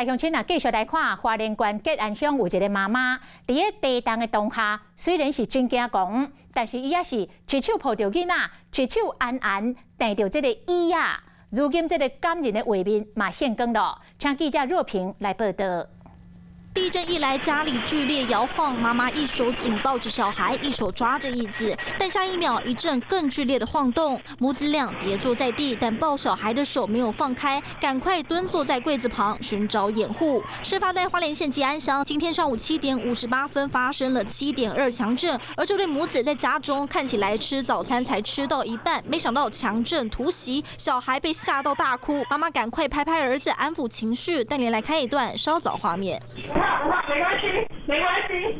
來鄉親啊，繼續來看花蓮縣吉安鄉有一个媽媽，佇咧地動的當下，雖然是真驚狂，但是伊也是一手抱著囡仔，一手安安提著這个椅仔。如今這个感人的畫面嘛現更了，請記者若平來報道。地震一來，家裡劇烈搖晃，媽媽一手緊抱着小孩，一手抓着椅子。但下一秒，一陣更劇烈的晃動，母子倆跌坐在地，但抱小孩的手沒有放開，趕快蹲坐在櫃子旁尋找掩護。事發在花蓮縣吉安鄉，今天上午7點58分發生了7.2強震，而這對母子在家中看起來吃早餐才吃到一半，沒想到強震突襲，小孩被嚇到大哭，媽媽趕快拍拍兒子安撫情緒，帶您來看一段稍早畫面。不怕不怕，沒關係，沒關係，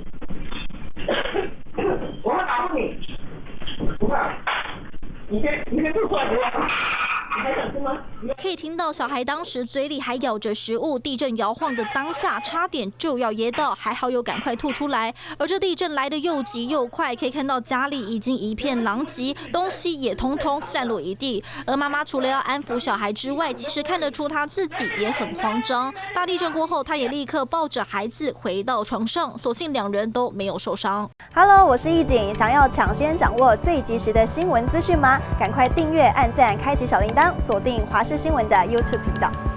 我會保護你，不怕。你先吐出來不要。你還想吃嗎？可以聽到小孩當時嘴裡還咬着食物，地震搖晃的當下，差點就要噎到，還好有趕快吐出來。而這地震來得又急又快，可以看到家裡已經一片狼藉，東西也通通散落一地。而媽媽除了要安撫小孩之外，其實看得出她自己也很慌張。大地震過後，她也立刻抱着孩子回到床上，所幸兩人都沒有受傷。 Hello，我是易景，想要搶先掌握最及時的新聞資訊嗎？趕快訂閱、按讚、開啟小鈴鐺，鎖定華視新聞的 YouTube 頻道。